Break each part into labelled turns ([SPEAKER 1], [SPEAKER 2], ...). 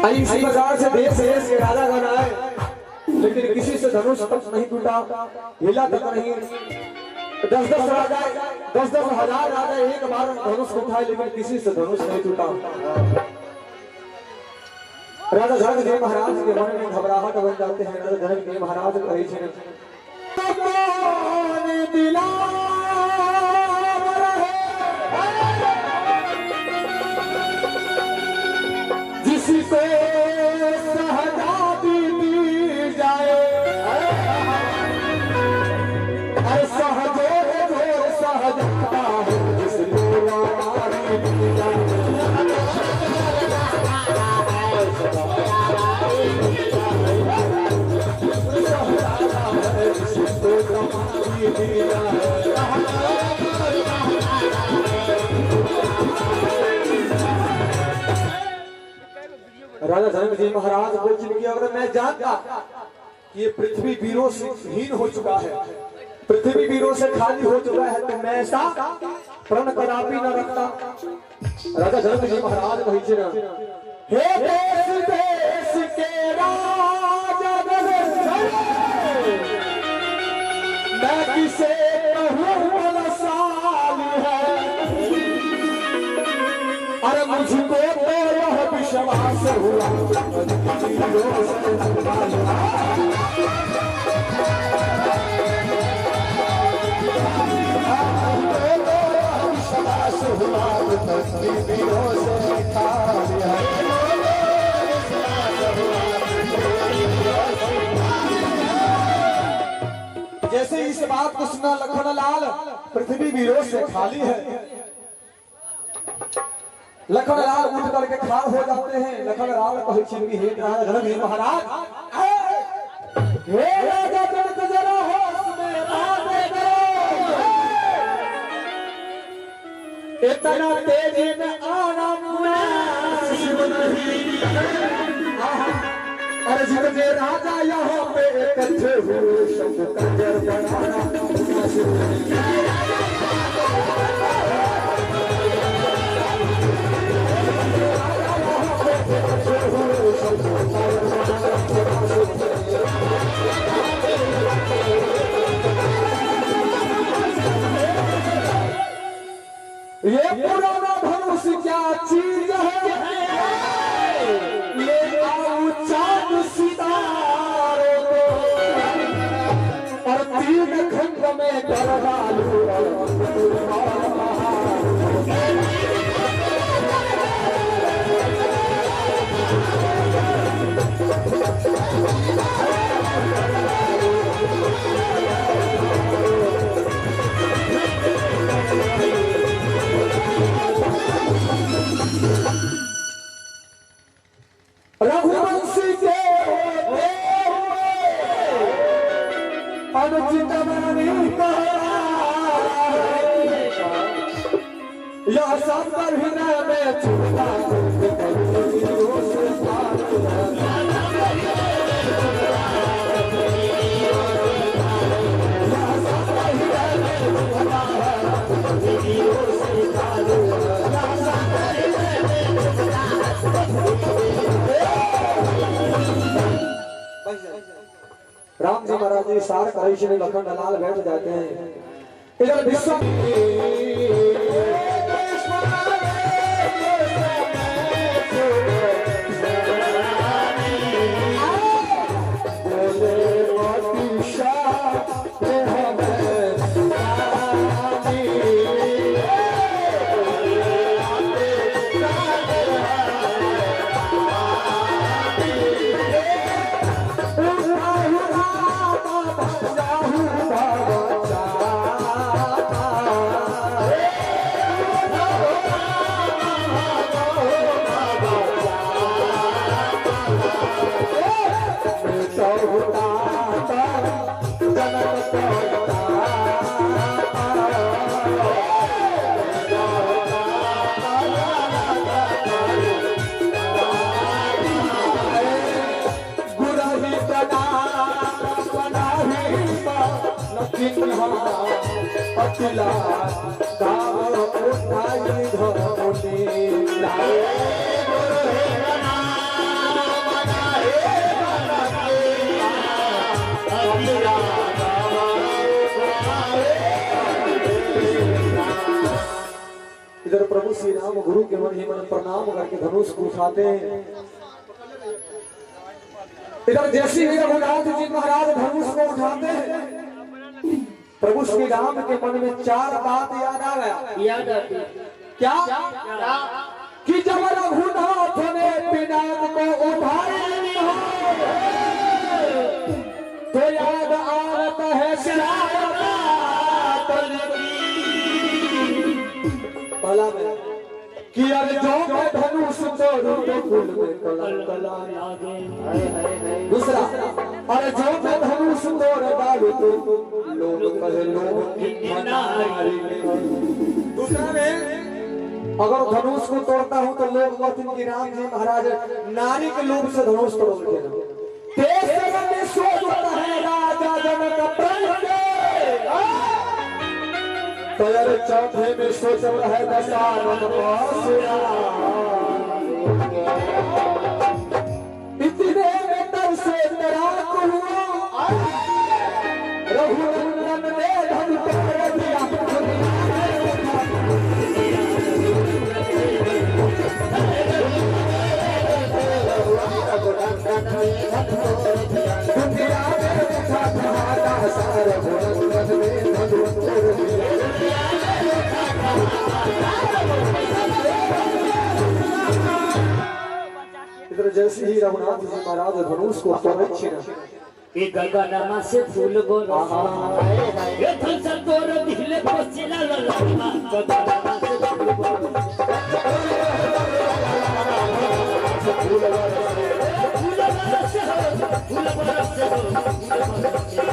[SPEAKER 1] इसी प्रकार से देश देश के राजा गण आए, लेकिन किसी से धनुष तक नहीं टूटा, हिला तक नहीं। 10-10 राजा, 10-10 हजार राजा एक बार धनुष उठाए, लेकिन किसी से धनुष नहीं टूटा। राजा जनक जी महाराज के मन में घबराहट बन जाते हैं। राजा जनक जी महाराज कहे छे जिसको सहजादी दी जाए, अरे सहजो जो सहजता है, जिसको नारी दी जाए। राजा जनक जी महाराज बोल चुके, अगर मैं जानता कि ये पृथ्वी वीरों से हीन हो चुका है, पृथ्वी वीरों से खाली हो चुका है, तो मैं ऐसा प्रण कदापि न रखता। राजा जनक जी महाराज कही छे, हे देश देश के राजा, मैं किसे कहूँ बलशाली है, अरे मुझको तो यह विश्वास हुआ।
[SPEAKER 2] विश्वास हुआ वीरों से खाली है।
[SPEAKER 1] जैसे इस बात को सुना लखन लाल, पृथ्वी वीरों से खाली है। लखन लाल उठ करके खार हो जाते हैं। लखन लाल कहे छिनगी, हे राजा जनक जी महाराज, हे राजा जनक जरा होश में बातें करो, इतना तेजी में आना मुनासिब नहीं। अरे जितने राजा यहाँ पे इकट्ठे हुए, सब कंजर बनाना मुनासिब नहीं। ये पुराना धनुष क्या चीज है, ले आओ चांद सितारों को, और 3 खंड में कर डालूं। रघुवंशी के होते हुए अनुचित बनी यह सब हृदय में छुपा। राम जी महाराज जी सार करेशी में लखन लाल बैठ जाते हैं। इधर विश्व उठाई धोनी लाए। श्री राम गुरु के मन ही मन प्रणाम करके धनुष को उठाते हैं। इधर जैसे ही रघुनाथ जी महाराज धनुष को उठाते हैं, प्रभु श्री राम के मन में चार बात याद आ गया।
[SPEAKER 3] याद आती
[SPEAKER 1] क्या? कि जब रघुनाथ ने पिनाक को उठाया तो याद आता है पहला में कि अरे जो मैं धनुष तोड़ूं तो कुल में कलंक लागे। दूसरा, अरे जो मैं धनुष तोड़ डालूं तो लोग कहे लोग की नारी। दूसरा में अगर धनुष को तोड़ता हूं तो लोग कहते हैं कि राम जी महाराज नारी के लोभ से धनुष तोड़ते हैं। तेसर में सोचता है राजा जनक प्रण के, तो यार चौथे में सोचता है दशानन परशुराम। इतने में तब से तराक हुआ, रघुनंदन ने धन तोड़ दिया। दुनिया में उठा ठहाका रघुनंदन ने धनुष तोड़ दिया। इधर जैसे ही रघुनाथ जी महाराज धनुष को तोड़े छिना,
[SPEAKER 3] ये गगनमा से फूल बरसा, ये धनुष तोड़ दिले पसिला ललमा। गगनमा से फूल बरसा, फूल बरसे हो, फूल बरसे हो, फूल बरसे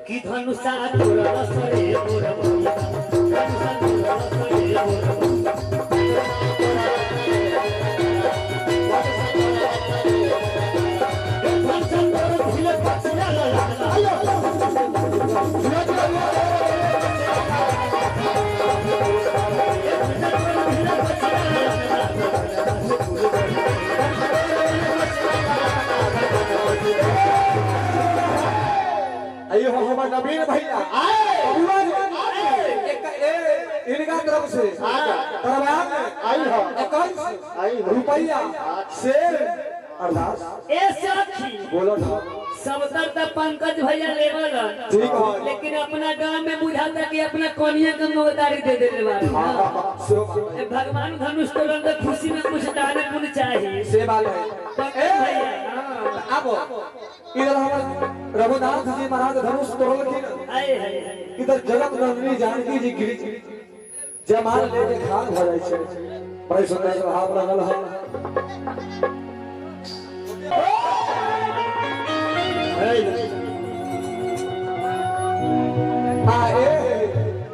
[SPEAKER 3] कि धनुषा तोड़ल सरे मोर भैया, धनुषा तोड़ल सरे मोर धनुषा तोड़ दिले पसिला ललमा।
[SPEAKER 1] आइए हो हमारे नवीन भैया इनका तरफ से दरबार में आई हो 21 रुपया शेर अरदास।
[SPEAKER 3] ए सखी
[SPEAKER 1] बोलो ना,
[SPEAKER 3] सब तर पंकज भैया लेवल
[SPEAKER 1] ठीक है,
[SPEAKER 3] लेकिन अपना गांव में बुझाता कि अपना कोनिया के मोहतारी दे देने वाले। भगवान धनुष तोड़न तो खुशी में कुछ दान पुण्य चाहिए।
[SPEAKER 1] से बात है
[SPEAKER 3] पंकज भैया।
[SPEAKER 1] अब इधर हमारे रघुनाथ जी महाराज धनुष तोड़लखिन, इधर जगत नंदिनी जानकी जी गिरी जमाल लेके खान भ जाय छै। बड़े सुंदर भाव रहल है। आ ए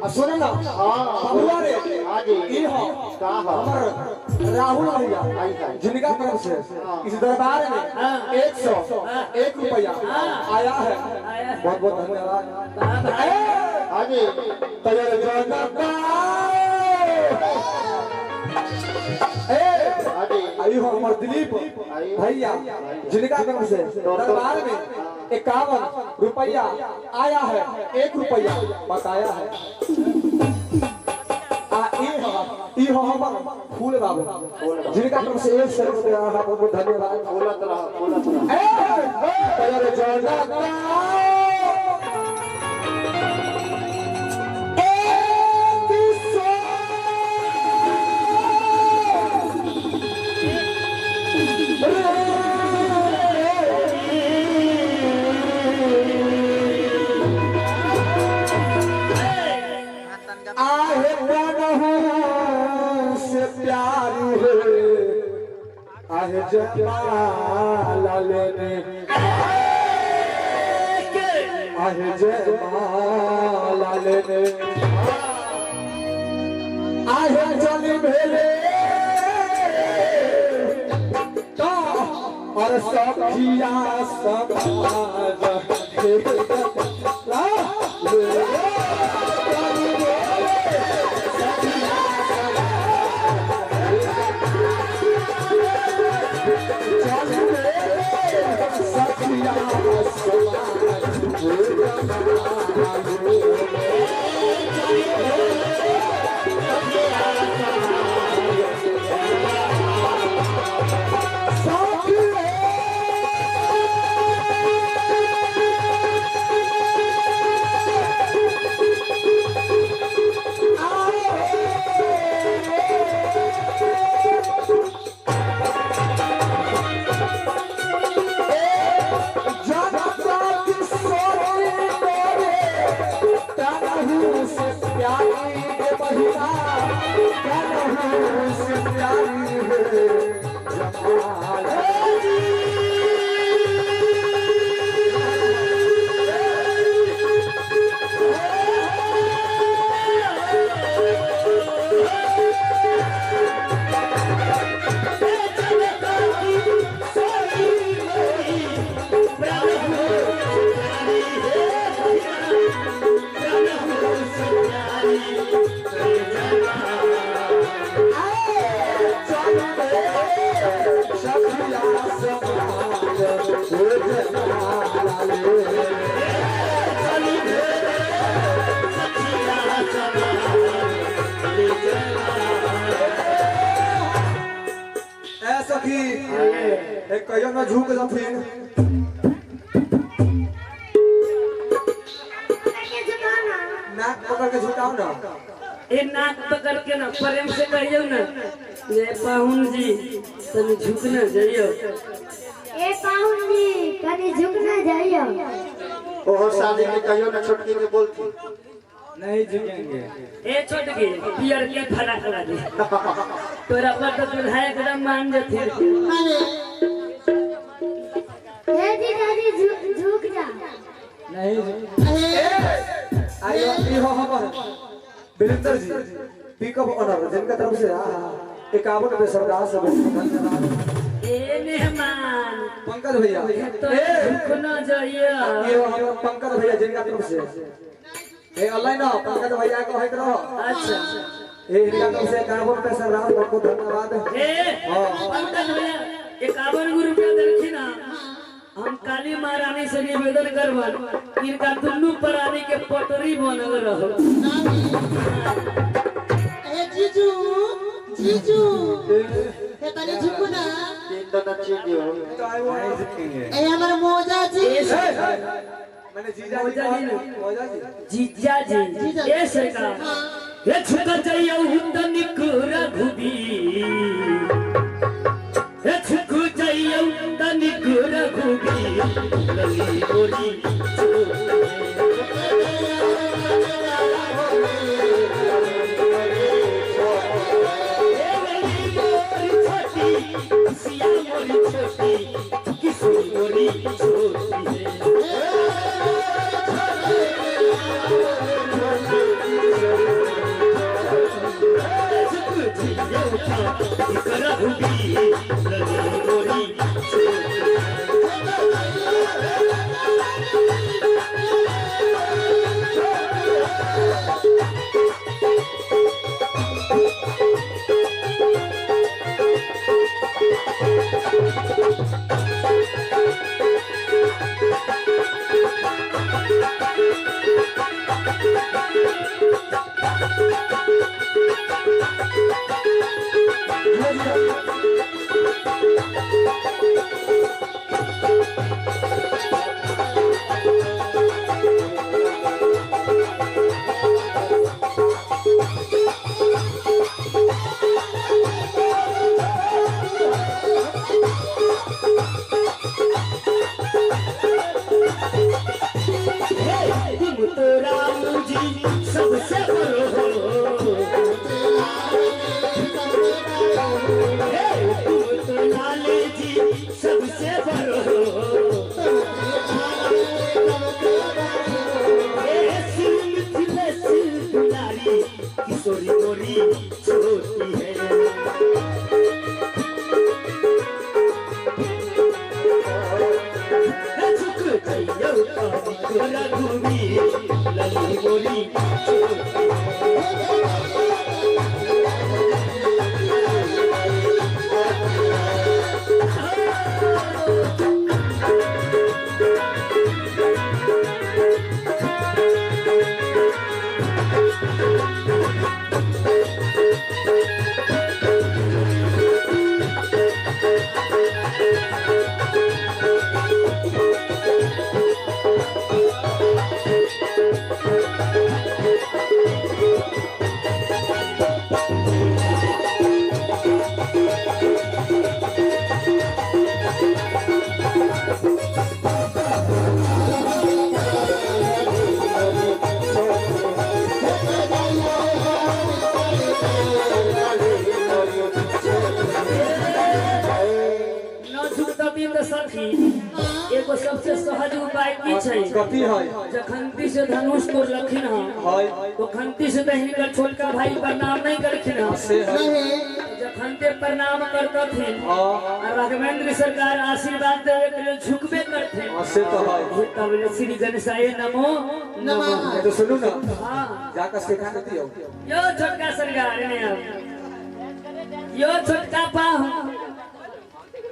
[SPEAKER 1] आ सुन ना बबुआ रे, ई हो हमर राहुल भैया जिनका तरफ से इस दरबार में 101 रुपया आया है। बहुत बहुत धन्यवाद। आई हो हमारे दिलीप भैया जिनका तरफ से दरबार में 51 रुपया आया है, 1 रुपया बकाया है। ई हो हमर फूल बाबू जिनका तरफ से 100 रुपया आया है। बहुत बहुत धन्यवाद।
[SPEAKER 2] बोलत रहा, बोलत रहा।
[SPEAKER 1] जयमाला लेने आहे, जयमाला लेने आहे चली भेले तो और सखिया समाज सखिया समाज। से प्यारी है बहिना, प्राणहु से प्यारी है जमाल। कहियो न झुक जथिन। नाक पकड़ के झुकाओ ना।
[SPEAKER 3] ए नाक पकड़ के ना, प्रेम से कहियो ना, ये पाहुन जी तनी झुक ना जाइयो।
[SPEAKER 4] ए पाहुन जी तनी झुक ना जाइयो।
[SPEAKER 2] ओहो शादी के कहियो ना छोटकी के बोलती
[SPEAKER 1] नहीं झुकेंगे।
[SPEAKER 3] ए छोटकी पियर के खड़ा करा दे तोरा पर तो दुल्हा एकदम मान जथिन।
[SPEAKER 4] ए जीजाजी झुक जा।
[SPEAKER 1] नहीं आइयो ई हो हमर वीरेंद्र जी पिकअप ऑनर जिनका तरफ से 51 रुपए सरदार से धन्यवाद।
[SPEAKER 3] ए मेहमान
[SPEAKER 1] पंकज भैया
[SPEAKER 3] तो झुक ना जाइयो।
[SPEAKER 1] ये हो हमर पंकज भैया जिनका तरफ से ए अल्लाह ना पंकज भैया को है करो।
[SPEAKER 3] अच्छा
[SPEAKER 1] ए इनका तरफ से 51 रुपए सरदार बहुत बहुत धन्यवाद।
[SPEAKER 3] ए पंकज भैया 51 रुपया देलखिन ना, हम काली महारानी से निवेदन करबन इनका दुनू प्राणी के पटरी बनल रहो।
[SPEAKER 5] ए जीजू जीजू ए तनी झुकू ना। ए हमर मोजा जी,
[SPEAKER 1] मैंने जीजा जी मोजा जी
[SPEAKER 3] जीजा जी ए सरकार ए झुक जाइयो तनिक रघुबी, ए झुक जाइयो तनिक रघुबी लली गोरी छोटी, सिया मोरी छोटी, किशोरी मोरी छोटी है। एगो सबसे सहज उपाय की छै?
[SPEAKER 1] कथी है?
[SPEAKER 3] जखनती से धनुष तोड़लखिन हँ
[SPEAKER 1] है।
[SPEAKER 3] तखनती से तऽ हिनकर छोटका भाई प्रणाम नहीं करखिन हँ।
[SPEAKER 1] से है।
[SPEAKER 5] नहीं।
[SPEAKER 3] जखनते प्रणाम करतथिन
[SPEAKER 1] हाँ।
[SPEAKER 3] आ राघवेंद्र सरकार आशीर्वाद देवे के लिए झुकबे करथिन।
[SPEAKER 1] हाँ, से तो है।
[SPEAKER 3] हे तब श्री गणेशाय नमो
[SPEAKER 5] नमः।
[SPEAKER 1] तो सुनू ना,
[SPEAKER 3] हाँ।
[SPEAKER 1] जाकर सिखा के दियो।
[SPEAKER 3] यो छोटका सरकार ने अब यो छोटका पाहु।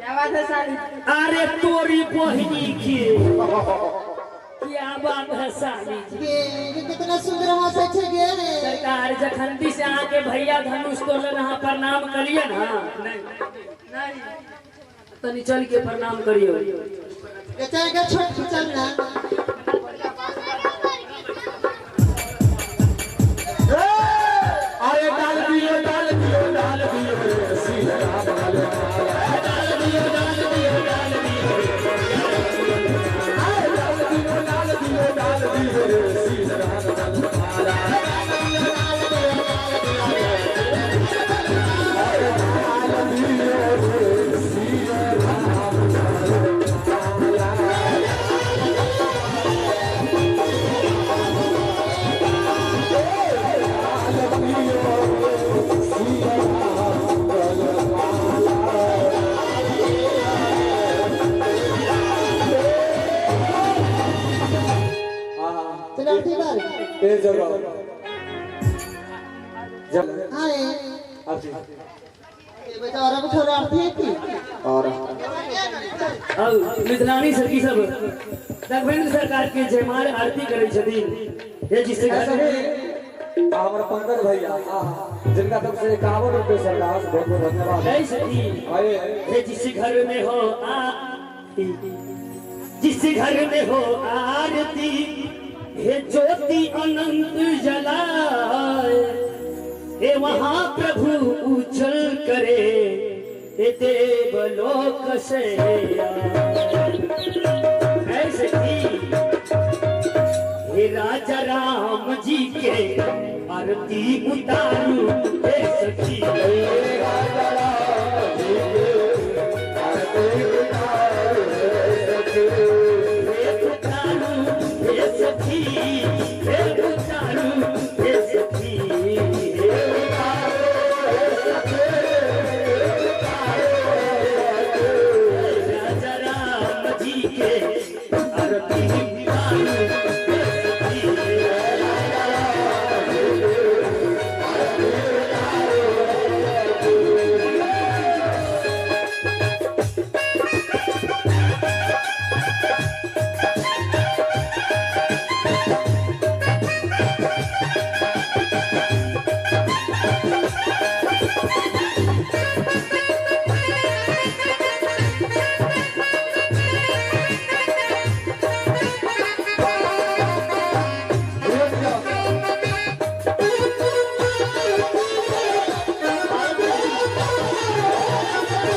[SPEAKER 6] क्या बात है साली?
[SPEAKER 3] अरे तोरी बहिनी की क्या बात है साली जी।
[SPEAKER 5] गे कितना सुंदर हंसै छै गे।
[SPEAKER 3] सरकार जखनती से आके भैया धनुष तोड़लन अहाँ प्रणाम करिए ना। नहीं
[SPEAKER 6] नहीं
[SPEAKER 3] तनी चल के प्रणाम करियो।
[SPEAKER 5] गे चल गे छोट चल ना।
[SPEAKER 1] अरे डाल दियो डाल दियो डाल दियो श्री राम डाल दियो डाल दियो डाल दियो डाल दियो डाल दियो डाल दियो श्री राम डाल दियो श्री राम।
[SPEAKER 5] चल आरती बार।
[SPEAKER 1] ए जगह जब
[SPEAKER 5] आए
[SPEAKER 1] आरती
[SPEAKER 5] ए बेटा और अब थोड़ा आरती है की
[SPEAKER 1] और
[SPEAKER 3] अब मिथिलानी सखी सब राघवेंद्र सरकार के जयमाल आरती करे छथिन। हे जिससे
[SPEAKER 1] हमारे पंकज भैया जिनका तरफ से 51 रुपये सरकार बहुत बहुत धन्यवाद।
[SPEAKER 3] जय सखी।
[SPEAKER 1] अरे
[SPEAKER 3] हे जिस घर में हो आरती, जिस घर में हो आरती, हे ज्योति अनंत जलाए, हे वहाँ प्रभु उछल करे, हे देवलोक से आए। सखी हे राजा राम जी के आरती उतारू, हे सखी
[SPEAKER 2] राजा राम जी के आरती उतारू,
[SPEAKER 3] हे उतारू हे सखी, हे उतारू हे सखी, हे
[SPEAKER 2] उतारू हे सखी,
[SPEAKER 3] राजा राम जी के आरती उतारू, हे सखी
[SPEAKER 2] राजा राम जी के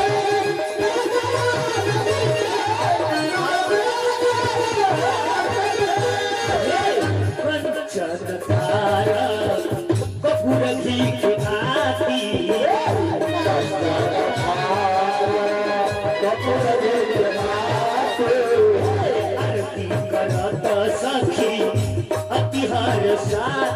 [SPEAKER 2] आरती उतारू।
[SPEAKER 3] आरती करत सखी अतिहर साथी।